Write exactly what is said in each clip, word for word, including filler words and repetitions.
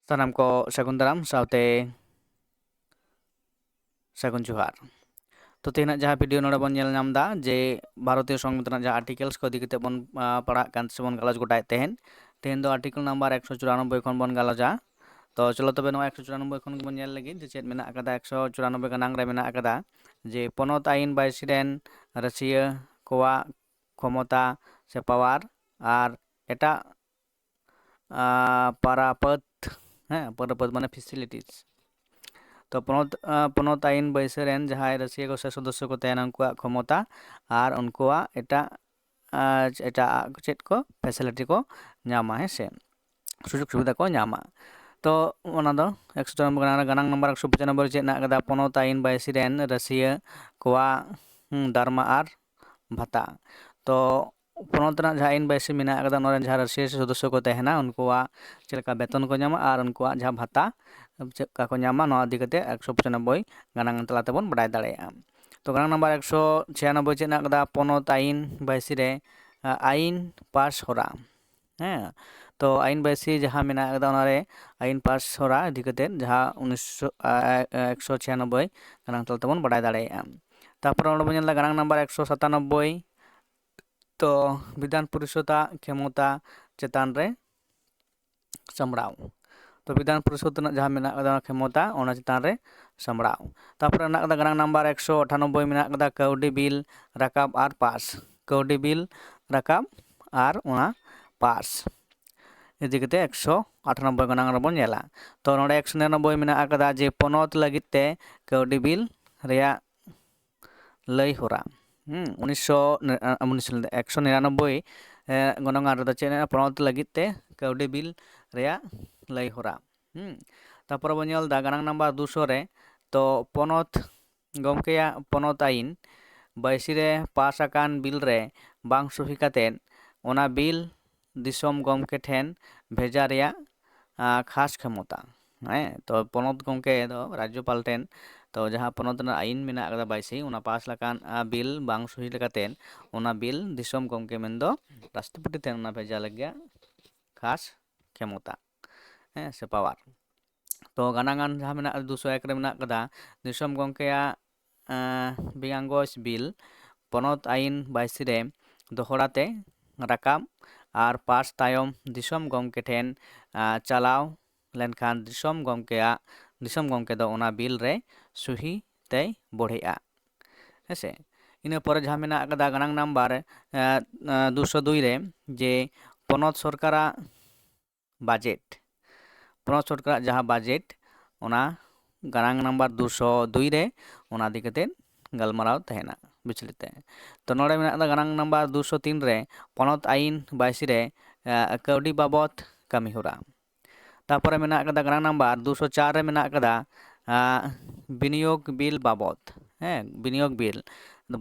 ᱥᱟᱱᱟᱢ ᱠᱚ ᱥᱟᱹᱜᱩᱱ ᱫᱟᱨᱟᱢ ᱥᱟᱶᱛᱮ ᱥᱟᱹᱜᱩᱱ ᱡᱚᱦᱟᱨ᱾ ᱛᱚ, ᱛᱮᱦᱮᱧᱟᱜ ᱡᱟᱦᱟᱸ ᱵᱷᱤᱰᱤᱭᱳ ᱱᱚᱰᱮ ᱵᱚᱱ ᱧᱮᱞ ᱧᱟᱢ ᱮᱫᱟ, ᱡᱮ ᱵᱷᱟᱨᱚᱛᱤᱭᱚ ᱥᱚᱝᱵᱤᱫᱷᱟᱱ ᱨᱮᱱᱟᱜ ᱡᱟᱦᱟᱸ ᱟᱨᱴᱤᱠᱮᱞᱥ ᱠᱚ ᱤᱫᱤ ᱠᱟᱛᱮ ᱵᱚᱱ, ᱟ, ᱯᱟᱲᱦᱟᱜ ᱠᱟᱱ ᱥᱮ ᱵᱚᱱ ᱜᱟᱞᱚᱪ ᱜᱚᱴᱟᱭᱮᱫ ᱛᱟᱦᱮᱸᱱ, ᱛᱮᱦᱮᱧ ᱫᱚ ᱟᱨᱴᱤᱠᱮᱞ ᱱᱟᱢᱵᱟᱨ ᱮᱠᱥᱚ ᱪᱩᱨᱟᱱᱚᱵᱵᱳᱭ ᱠᱷᱚᱱ ᱵᱚᱱ ᱜᱟᱞᱚᱪᱟ᱾ ᱛᱚ, ᱪᱚᱞᱚ ᱛᱚᱵᱮ, ᱱᱚᱣᱟ ᱮᱠᱥᱚ ᱪᱩᱨᱟᱱᱚᱵᱵᱳᱭ ᱠᱷᱚᱱ ᱜᱮᱵᱚᱱ ᱧᱮᱞ ᱞᱮᱜᱮ ᱡᱮ ᱪᱮᱫ ᱢᱮᱱᱟᱜ ᱟᱠᱟᱫᱟ᱾ ᱮᱠᱥᱚ ᱪᱩᱨᱟᱱᱚᱵᱵᱳᱭ ᱜᱟᱱᱟᱝ ᱨᱮ ᱢᱮᱱᱟᱜ ᱟᱠᱟᱫᱟ ᱡᱮ ᱯᱚᱱᱚᱛ ᱟᱹᱭᱤᱱ ᱵᱟᱹᱭᱥᱤ ᱨᱮᱱ ᱨᱟᱹᱥᱤᱭᱟᱹ ᱠᱚᱣᱟᱜ ᱠᱷᱚᱢᱚᱛᱟ ᱥᱮ ᱯᱟᱣᱟᱨ ᱟᱨ ᱮᱴᱟᱜ, ᱟ, ᱯᱟᱨᱟᱯᱟᱹᱛ, ᱦᱮᱸ, ᱯᱟᱨᱟᱯᱟᱹᱛ ᱢᱟᱱᱮ ᱯᱷᱮᱥᱤᱞᱤᱴᱤᱥ᱾ ᱛᱚ, ᱯᱚᱱᱚᱛ, ᱟ, ᱯᱚᱱᱚᱛ ᱟᱹᱭᱤᱱ ᱵᱟᱹᱭᱥᱤ ᱨᱮᱱ ᱡᱟᱦᱟᱸᱭ ᱨᱟᱹᱥᱤᱭᱟᱹ ᱠᱚ ᱥᱮ ᱥᱚᱫᱚᱥᱥᱚ ᱠᱚ ᱛᱟᱦᱮᱱᱟ, ᱩᱱᱠᱩᱣᱟᱜ ᱠᱷᱚᱢᱚᱛᱟ ᱟᱨ ᱩᱱᱠᱩᱣᱟᱜ ᱮᱴᱟᱜ, ᱟ, ᱮᱴᱟᱜ ᱪᱮᱫ ᱠᱚ ᱯᱷᱮᱥᱤᱞᱤᱴᱤ ᱠᱚ ᱧᱟᱢᱟ, ᱦᱮᱸ ᱥᱮ, ᱥᱩᱡᱳᱜᱽ ᱥᱩᱵᱤᱫᱷᱟ ᱠᱚ ᱧᱟᱢᱟ᱾ ᱛᱚ, ᱚᱱᱟ ᱫᱚ ᱮᱠᱥᱚ ᱪᱩᱨᱟᱱᱚᱵᱵᱳᱭ ᱜᱟᱱᱟᱝ ᱨᱮ᱾ ᱜᱟᱱᱟᱝ ᱱᱟᱢᱵᱟᱨ ᱮᱠᱥᱚ ᱯᱚᱸᱪᱟᱱᱚᱵᱵᱳᱭ ᱨᱮ ᱪᱮᱫ ᱢᱮᱱᱟᱜ ᱟᱠᱟᱫᱟ? ᱯᱚᱱᱚᱛ ᱟᱹᱭᱤᱱ ᱵᱟᱹᱭᱥᱤ ᱨᱮᱱ ᱨᱟᱹᱥᱤᱭᱟᱹ ᱠᱚᱣᱟᱜ, ᱦᱩᱸ, ᱫᱟᱨᱢᱟ ᱟᱨ ᱵᱷᱟᱛᱟ᱾ ᱛᱚ, ᱯᱚᱱᱚᱛ ᱨᱮᱱᱟᱜ ᱡᱟᱦᱟᱸ ᱟᱹᱭᱤᱱ ᱵᱟᱹᱭᱥᱤ ᱢᱮᱱᱟᱜ ᱟᱠᱟᱫᱟ, ᱚᱱᱟ ᱨᱮᱱ ᱡᱟᱦᱟᱸ ᱨᱟᱹᱥᱤᱭᱟᱹ ᱥᱮ ᱥᱚᱫᱚᱥᱥᱚ ᱠᱚ ᱛᱟᱦᱮᱱᱟ, ᱩᱱᱠᱩᱣᱟᱜ ᱪᱮᱫ ᱞᱮᱠᱟ ᱵᱮᱛᱚᱱ ᱠᱚ ᱧᱟᱢᱟ ᱟᱨ ᱩᱱᱠᱩᱣᱟᱜ ᱡᱟᱦᱟᱸ ᱵᱷᱟᱛᱟ ᱪᱮᱫ ᱞᱮᱠᱟ ᱠᱚ ᱧᱟᱢᱟ, ᱱᱚᱣᱟ ᱤᱫᱤ ᱠᱟᱛᱮ ᱮᱠᱥᱚ ᱯᱚᱸᱪᱟᱱᱚᱵᱵᱳᱭ ᱜᱟᱱᱟᱝ ᱛᱟᱞᱟ ᱛᱮᱵᱚᱱ ᱵᱟᱰᱟᱭ ᱫᱟᱲᱮᱭᱟᱜᱼᱟ᱾ ᱛᱚ, ᱜᱟᱱᱟᱝ ᱱᱟᱢᱵᱟᱨ ᱮᱠᱥᱚ ᱪᱷᱤᱭᱟᱱᱚᱵᱵᱳᱭ ᱪᱮᱫ ᱢᱮᱱᱟᱜ ᱟᱠᱟᱫᱟ? ᱯᱚᱱᱚᱛ ᱟᱹᱭᱤᱱ ᱵᱟᱹᱭᱥᱤ ᱨᱮ, ᱟ, ᱟᱹᱭᱤᱱ ᱯᱟᱥ ᱦᱚᱨᱟ᱾ ᱦᱮᱸ, ᱛᱚ, ᱟᱹᱭᱤᱱ ᱵᱟᱹᱭᱥᱤ ᱡᱟᱦᱟᱸ ᱢᱮᱱᱟᱜ ᱟᱠᱟᱫᱟ, ᱚᱱᱟᱨᱮ ᱟᱹᱭᱤᱱ ᱯᱟᱥ ᱦᱚᱨᱟ ᱤᱫᱤ ᱠᱟᱛᱮ ᱡᱟᱦᱟᱸ ᱩᱱᱤᱥᱥᱚ, ᱟ, ᱟ, ᱮᱠᱥᱚ ᱪᱷᱤᱭᱟᱱᱚᱵᱵᱳᱭ ᱜᱟᱱᱟᱝ ᱛᱟᱞᱟ ᱛᱮᱵᱚᱱ ᱵᱟᱰᱟᱭ ᱫᱟᱲᱮᱭᱟᱜᱼᱟ᱾ ᱛᱟᱨᱯᱚᱨᱮ ᱚᱸᱰᱮ ᱵᱚᱱ ᱧᱮᱞ ᱮᱫᱟ ᱜᱟᱱᱟᱝ ᱱᱟᱢᱵᱟᱨ ᱮᱠᱥᱚ ᱥᱟᱛᱟᱱᱚᱵᱵᱳᱭ, ᱛᱚ, ᱵᱤᱫᱷᱟᱱ ᱯᱚᱨᱤᱥᱚᱫᱟᱜ ᱠᱷᱮᱢᱚᱛᱟ ᱪᱮᱛᱟᱱ ᱨᱮ ᱥᱟᱢᱵᱽᱲᱟᱣ᱾ ᱛᱚ, ᱵᱤᱫᱷᱟᱱ ᱯᱚᱨᱤᱥᱚᱫᱽ ᱨᱮᱱᱟᱜ ᱡᱟᱦᱟᱸ ᱢᱮᱱᱟᱜ ᱟᱠᱟᱫᱟ, ᱚᱱᱟ ᱠᱷᱮᱢᱚᱛᱟ, ᱚᱱᱟ ᱪᱮᱛᱟᱱ ᱨᱮ ᱥᱟᱢᱵᱽᱲᱟᱣ᱾ ᱛᱟᱨᱯᱚᱨᱮ ᱢᱮᱱᱟᱜ ᱟᱠᱟᱫᱟ ᱜᱟᱱᱟᱝ ᱱᱟᱢᱵᱟᱨ ᱮᱠᱥᱚ ᱟᱴᱷᱟᱱᱚᱵᱵᱳᱭ, ᱢᱮᱱᱟᱜ ᱟᱠᱟᱫᱟ ᱠᱟᱹᱣᱰᱤ ᱵᱤᱞ ᱨᱟᱠᱟᱵ ᱟᱨ ᱯᱟᱥ᱾ ᱠᱟᱹᱣᱰᱤ ᱵᱤᱞ ᱨᱟᱠᱟᱵ ᱟᱨ ᱚᱱᱟ ᱯᱟᱥ ᱤᱫᱤ ᱠᱟᱛᱮ ᱮᱠᱥᱚ ᱟᱴᱷᱟᱱᱚᱵᱵᱳᱭ ᱜᱟᱱᱟᱝ ᱨᱮᱵᱚᱱ ᱧᱮᱞᱟ᱾ ᱛᱚ, ᱱᱚᱰᱮ ᱮᱠᱥᱚ ᱱᱤᱨᱟᱱᱚᱵᱵᱳᱭ ᱢᱮᱱᱟᱜ ᱟᱠᱟᱫᱟ ᱡᱮ ᱯᱚᱱᱚᱛ ᱞᱟᱹᱜᱤᱫ ᱛᱮ ᱠᱟᱹᱣᱰᱤ ᱵᱤᱞ ᱨᱮᱭᱟᱜ ᱞᱟᱹᱭ ᱦᱚᱨᱟ᱾ ᱦᱩᱸ, ᱩᱱᱤᱥᱥᱚ, ᱩᱱᱤᱥᱥᱚ, ᱮᱠᱥᱚ ᱱᱤᱨᱟᱱᱚᱵᱵᱳᱭ, ᱮ, ᱜᱚᱱᱚᱝ ᱟᱹᱱ ᱨᱮᱫᱚ ᱪᱮᱫ ᱢᱮᱱᱟᱜᱼᱟ? ᱯᱚᱱᱚᱛ ᱞᱟᱹᱜᱤᱫ ᱛᱮ ᱠᱟᱹᱣᱰᱤ ᱵᱤᱞ ᱨᱮᱭᱟᱜ ᱞᱟᱹᱭ ᱦᱚᱨᱟ᱾ ᱦᱩᱸ, ᱛᱟᱨᱯᱚᱨᱮ ᱵᱚᱱ ᱧᱮᱞ ᱮᱫᱟ ᱜᱟᱱᱟᱝ ᱱᱟᱢᱵᱟᱨ ᱫᱩᱥᱚ ᱨᱮ, ᱛᱚ, ᱯᱚᱱᱚᱛ ᱜᱚᱢᱠᱮᱭᱟᱜ ᱯᱚᱱᱚᱛ ᱟᱹᱭᱤᱱ ᱵᱟᱹᱭᱥᱤ ᱨᱮ ᱯᱟᱥ ᱟᱠᱟᱱ ᱵᱤᱞ ᱨᱮ ᱵᱟᱝ ᱥᱩᱦᱤ ᱠᱟᱛᱮᱫ ᱚᱱᱟ ᱵᱤᱞ ᱫᱤᱥᱚᱢ ᱜᱚᱢᱠᱮ ᱴᱷᱮᱱ ᱵᱷᱮᱡᱟ ᱨᱮᱭᱟᱜ, ᱟ, ᱠᱷᱟᱥ ᱠᱷᱮᱢᱚᱛᱟ᱾ ᱦᱮᱸ, ᱛᱚ, ᱯᱚᱱᱚᱛ ᱜᱚᱢᱠᱮ ᱫᱚ ᱨᱟᱡᱽᱡᱚᱯᱟᱞ ᱴᱷᱮᱱ, ᱛᱚ, ᱡᱟᱦᱟᱸ ᱯᱚᱱᱚᱛ ᱨᱮᱱᱟᱜ ᱟᱹᱭᱤᱱ ᱢᱮᱱᱟᱜ ᱟᱠᱟᱫᱟ ᱵᱟᱹᱭᱥᱤ, ᱚᱱᱟ ᱯᱟᱥ ᱟᱠᱟᱱ, ᱟ, ᱵᱤᱞ ᱵᱟᱝ ᱥᱩᱦᱤ ᱞᱮᱠᱟᱛᱮ ᱚᱱᱟ ᱵᱤᱞ ᱫᱤᱥᱚᱢ ᱜᱚᱢᱠᱮ ᱢᱮᱱᱫᱚ ᱨᱟᱥᱴᱨᱚᱯᱚᱛᱤ ᱴᱷᱮᱱ ᱚᱱᱟ ᱵᱷᱮᱡᱟ ᱞᱟᱹᱜᱤᱫ ᱠᱷᱟᱥ ᱠᱷᱮᱢᱚᱛᱟ᱾ ᱦᱮᱸ, ᱥᱮ ᱯᱟᱣᱟᱨ᱾ ᱛᱚ ᱜᱟᱱᱟᱝᱟᱱ ᱡᱟᱦᱟᱸ ᱢᱮᱱᱟᱜ ᱫᱩᱥᱚ ᱮᱠ ᱨᱮ ᱢᱮᱱᱟᱜ ᱠᱟᱫᱟ, ᱫᱤᱥᱚᱢ ᱜᱚᱢᱠᱮᱭᱟᱜ ᱵᱤᱭᱟᱝᱜᱚᱡᱽ ᱵᱤᱞ ᱯᱚᱱᱚᱛ ᱟᱭᱤᱱ ᱵᱟᱭᱥᱤ ᱨᱮ ᱫᱚᱦᱲᱟ ᱛᱮ ᱨᱟᱠᱟᱵ ᱟᱨ ᱯᱟᱥ ᱛᱟᱭᱚᱢ ᱫᱤᱥᱚᱢ ᱜᱚᱢᱠᱮ ᱴᱷᱮᱱ ᱪᱟᱞᱟᱣ ᱞᱮᱱᱠᱷᱟᱱ ᱫᱤᱥᱚᱢ ᱜᱚᱢᱠᱮᱭᱟᱜ ᱫᱤᱥᱚᱢ ᱜᱚᱢᱠᱮ ᱫᱚ ᱚᱱᱟ ᱵᱤᱞ ᱨᱮ ᱥᱩᱦᱤ ᱛᱮᱭ ᱵᱚᱲᱦᱮᱜᱼᱟ᱾ ᱦᱮᱸᱥᱮ, ᱤᱱᱟᱹ ᱯᱚᱨᱮ ᱡᱟᱦᱟᱸ ᱢᱮᱱᱟᱜ ᱟᱠᱟᱫᱟ ᱜᱟᱱᱟᱝ ᱱᱟᱢᱵᱟᱨ ᱫᱩᱥᱚ ᱫᱩᱭ ᱨᱮ, ᱡᱮ ᱯᱚᱱᱚᱛ ᱥᱚᱨᱠᱟᱨᱟᱜ ᱵᱟᱡᱮᱴ, ᱯᱚᱱᱚᱛ ᱥᱚᱨᱠᱟᱨᱟᱜ ᱡᱟᱦᱟᱸ ᱵᱟᱡᱮᱴ, ᱚᱱᱟ ᱜᱟᱱᱟᱝ ᱱᱟᱢᱵᱟᱨ ᱫᱩᱥᱚ ᱫᱩᱭ ᱨᱮ ᱚᱱᱟ ᱤᱫᱤ ᱠᱟᱛᱮ ᱜᱟᱞᱢᱟᱨᱟᱣ ᱛᱟᱦᱮᱱᱟ ᱵᱤᱪᱷᱞᱤ ᱛᱮ᱾ ᱛᱚ ᱱᱚᱰᱮ ᱢᱮᱱᱟᱜ ᱟᱠᱟᱫᱟ ᱜᱟᱱᱟᱝ ᱱᱟᱢᱵᱟᱨ ᱫᱩᱥᱚ ᱛᱤᱱ ᱨᱮ ᱯᱚᱱᱚᱛ ᱟᱭᱤᱱ ᱵᱟᱭᱥᱤ ᱨᱮ ᱠᱟᱹᱣᱰᱤ ᱵᱟᱵᱚᱫ ᱠᱟᱹᱢᱤ ᱦᱚᱨᱟ᱾ ᱛᱟᱨᱯᱚᱨᱮ ᱢᱮᱱᱟᱜ ᱟᱠᱟᱫᱟ ᱜᱟᱱᱟᱝ ᱱᱟᱢᱵᱟᱨ ᱫᱩᱥᱚ ᱪᱟᱨ ᱨᱮ ᱢᱮᱱᱟᱜ ᱟᱠᱟᱫᱟ ᱵᱤᱱᱤᱭᱳᱜᱽ ᱵᱤᱞ ᱵᱟᱵᱚᱫ᱾ ᱦᱮᱸ, ᱵᱤᱱᱤᱭᱳᱜᱽ ᱵᱤᱞ,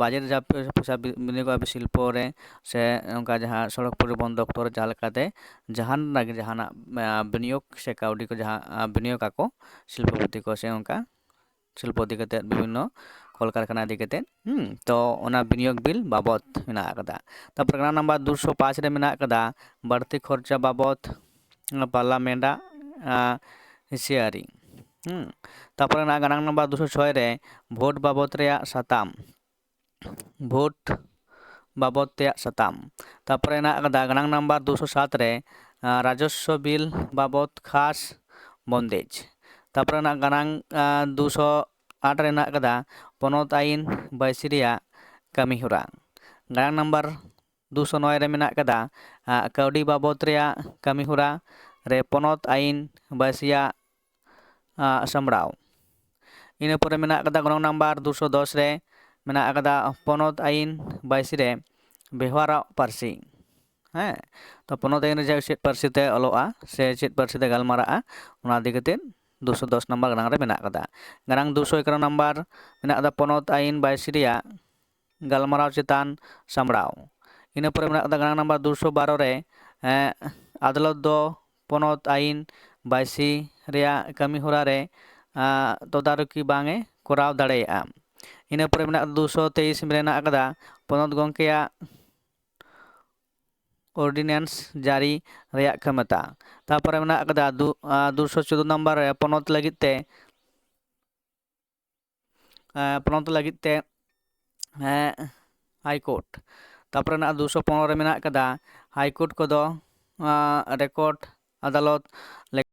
ᱵᱟᱡᱮᱴ ᱡᱟᱦᱟᱸ ᱯᱚᱭᱥᱟ ᱵᱤᱱᱤᱭᱳᱜᱽ ᱟᱵᱚ ᱥᱤᱞᱯᱚ ᱨᱮ ᱥᱮ ᱚᱱᱠᱟ ᱡᱟᱦᱟᱸ ᱥᱚᱲᱚᱠ ᱯᱚᱨᱤᱵᱚᱦᱚᱱ ᱫᱚᱯᱛᱚᱨ ᱡᱟᱦᱟᱸ ᱞᱮᱠᱟᱛᱮ ᱡᱟᱦᱟᱱᱟᱜ ᱜᱮ ᱡᱟᱦᱟᱱᱟᱜ ᱵᱤᱱᱤᱭᱳᱜᱽ ᱥᱮ ᱠᱟᱹᱣᱰᱤ ᱠᱚ ᱡᱟᱦᱟᱸ ᱵᱤᱱᱤᱭᱳᱜᱽ ᱟᱠᱚ ᱥᱤᱞᱯᱚᱯᱚᱛᱤ ᱠᱚ ᱥᱮ ᱚᱱᱠᱟ ᱥᱤᱞᱯᱚ ᱤᱫᱤ ᱠᱟᱛᱮᱫ, ᱵᱤᱵᱷᱤᱱᱱᱚ ᱠᱚᱞᱠᱟᱨᱠᱷᱟᱱᱟ ᱤᱫᱤ ᱠᱟᱛᱮᱫ᱾ ᱦᱩᱸ, ᱛᱚ ᱚᱱᱟ ᱵᱤᱱᱤᱭᱳᱜᱽ ᱵᱤᱞ ᱵᱟᱵᱚᱫ ᱢᱮᱱᱟᱜ ᱟᱠᱟᱫᱟ᱾ ᱛᱟᱨᱯᱚᱨᱮ ᱜᱟᱱᱟᱝ ᱱᱟᱢᱵᱟᱨ ᱫᱩᱥᱚ ᱯᱟᱸᱪ ᱨᱮ ᱢᱮᱱᱟᱜ ᱟᱠᱟᱫᱟ ᱵᱟᱹᱲᱛᱤ ᱠᱷᱚᱨᱪᱟ ᱵᱟᱵᱚᱫ ᱯᱟᱨᱞᱟᱢᱮᱱᱴ ᱟᱜ ᱦᱤᱥᱤᱭᱟᱨᱤ᱾ ᱦᱩᱸ, ᱛᱟᱨᱯᱚᱨᱮ ᱢᱮᱱᱟᱜᱼᱟ ᱜᱟᱱᱟᱝ ᱱᱟᱢᱵᱟᱨ ᱫᱩᱥᱚ ᱪᱷᱚᱭ ᱨᱮ ᱵᱷᱳᱴ ᱵᱟᱵᱚᱫ ᱨᱮᱭᱟᱜ ᱥᱟᱛᱟᱢ᱾ ᱵᱷᱳᱴ ᱵᱟᱵᱚᱫ ᱛᱮᱭᱟᱜ ᱥᱟᱛᱟᱢ᱾ ᱛᱟᱨᱯᱚᱨᱮ ᱦᱮᱱᱟᱜ ᱟᱠᱟᱫᱟ ᱜᱟᱱᱟᱝ ᱱᱟᱢᱵᱟᱨ ᱫᱩᱥᱚ ᱥᱟᱛ ᱨᱮ ᱨᱟᱡᱚᱥᱥᱚ ᱵᱤᱞ ᱵᱟᱵᱚᱫ ᱠᱷᱟᱥ ᱵᱚᱱᱫᱮᱡᱽ᱾ ᱛᱟᱨᱯᱚᱨᱮ ᱦᱮᱱᱟᱜ ᱜᱟᱱᱟᱝ ᱫᱩᱥᱚ ᱟᱴ ᱨᱮ ᱦᱮᱱᱟᱜ ᱟᱠᱟᱫᱟ ᱯᱚᱱᱚᱛ ᱟᱭᱤᱱ ᱵᱟᱭᱥᱤ ᱨᱮᱭᱟᱜ ᱠᱟᱹᱢᱤ ᱦᱚᱨᱟ᱾ ᱜᱟᱱᱟᱝ ᱱᱟᱢᱵᱟᱨ ᱫᱩᱥᱚ ᱱᱚᱭ ᱨᱮ ᱢᱮᱱᱟᱜ ᱟᱠᱟᱫᱟ ᱠᱟᱹᱣᱰᱤ ᱵᱟᱵᱚᱫ ᱨᱮᱭᱟᱜ ᱠᱟᱹᱢᱤ ᱦᱚᱨᱟ ᱨᱮ ᱯᱚᱱᱚᱛ ᱟᱭᱤᱱ ᱵᱟᱭᱥᱤᱭᱟᱜ ᱥᱟᱢᱵᱲᱟᱣ᱾ ᱤᱱᱟᱹ ᱯᱚᱨᱮ ᱢᱮᱱᱟᱜ ᱟᱠᱟᱫᱟ ᱜᱚᱱᱚᱝ ᱱᱟᱢᱵᱟᱨ ᱫᱩᱥᱚ ᱫᱚᱥ ᱨᱮ ᱢᱮᱱᱟᱜ ᱟᱠᱟᱫᱟ ᱯᱚᱱᱚᱛ ᱟᱭᱤᱱ ᱵᱟᱭᱥᱤ ᱨᱮ ᱵᱮᱣᱦᱟᱨᱚᱜ ᱯᱟᱹᱨᱥᱤ᱾ ᱦᱮᱸ, ᱛᱚ ᱯᱚᱱᱚᱛ ᱟᱭᱤᱱ ᱨᱮ ᱪᱮᱫ ᱯᱟᱹᱨᱥᱤ ᱛᱮ ᱚᱞᱚᱜᱼᱟ ᱥᱮ ᱪᱮᱫ ᱯᱟᱹᱨᱥᱤ ᱛᱮ ᱜᱟᱞᱢᱟᱨᱟᱜᱼᱟ, ᱚᱱᱟ ᱤᱫᱤ ᱠᱟᱛᱮ ᱫᱩᱥᱚ ᱫᱚᱥ ᱱᱟᱢᱵᱟᱨ ᱜᱟᱱᱟᱝ ᱨᱮ ᱢᱮᱱᱟᱜ ᱟᱠᱟᱫᱟ᱾ ᱜᱟᱱᱟᱝ ᱫᱩᱥᱚ ᱮᱜᱟᱨᱚ ᱱᱟᱢᱵᱟᱨ ᱢᱮᱱᱟᱜ ᱟᱠᱟᱫᱟ ᱯᱚᱱᱚᱛ ᱟᱭᱤᱱ ᱵᱟᱭᱥᱤ ᱨᱮᱭᱟᱜ ᱜᱟᱞᱢᱟᱨᱟᱣ ᱪᱮᱛᱟᱱ ᱥᱟᱢᱵᱲᱟᱣ᱾ ᱤᱱᱟᱹ ᱯᱚᱨᱮ ᱢᱮᱱᱟᱜ ᱟᱠᱟᱫᱟ ᱜᱟᱱᱟᱝ ᱱᱟᱢᱵᱟᱨ ᱫᱩᱥᱚ ᱵᱟᱨᱚ ᱨᱮ, ᱮᱸ, ᱟᱫᱟᱞᱚᱛ ᱫᱚ ᱯᱚᱱᱚᱛ ᱟᱭᱤᱱ ᱵᱟᱭᱥᱤ ᱨᱮᱭᱟᱜ ᱠᱟᱹᱢᱤ ᱦᱚᱨᱟ ᱨᱮ, ᱟᱸ, ᱛᱚᱫᱟᱨᱚᱠᱤ ᱵᱟᱝ ᱮ ᱠᱚᱨᱟᱣ ᱫᱟᱲᱮᱭᱟᱜᱼᱟ᱾ ᱤᱱᱟᱹ ᱯᱚᱨᱮ ᱢᱮᱱᱟᱜ ᱫᱩᱥᱚ ᱛᱮᱭᱤᱥ ᱨᱮ ᱢᱮᱱᱟᱜ ᱟᱠᱟᱫᱟ ᱯᱚᱱᱚᱛ ᱜᱚᱢᱠᱮᱭᱟᱜ ᱚᱨᱰᱤᱱᱮᱱᱥ ᱡᱟᱹᱨᱤ ᱨᱮᱭᱟᱜ ᱠᱷᱮᱢᱮᱛᱟ᱾ ᱛᱟᱨᱯᱚᱨᱮ ᱢᱮᱱᱟᱜ ᱟᱠᱟᱫᱟ ᱫᱩ ᱟᱨ ᱫᱩᱥᱚ ᱪᱳᱫᱫᱳ ᱱᱟᱢᱵᱟᱨ ᱨᱮ ᱯᱚᱱᱚᱛ ᱞᱟᱹᱜᱤᱫ ᱛᱮ ᱯᱚᱱᱚᱛ ᱞᱟᱹᱜᱤᱫ ᱛᱮ ᱦᱟᱭ ᱠᱳᱨᱴ᱾ ᱛᱟᱨᱯᱚᱨᱮ ᱢᱮᱱᱟᱜᱼᱟ ᱫᱩᱥᱚ ᱯᱚᱱᱨᱚ ᱨᱮ ᱢᱮᱱᱟᱜ ᱟᱠᱟᱫᱟ ᱦᱟᱭ ᱠᱳᱨᱴ ᱠᱚᱫᱚ ᱨᱮᱠᱚᱨᱰ ᱟᱫᱟᱞᱚᱛ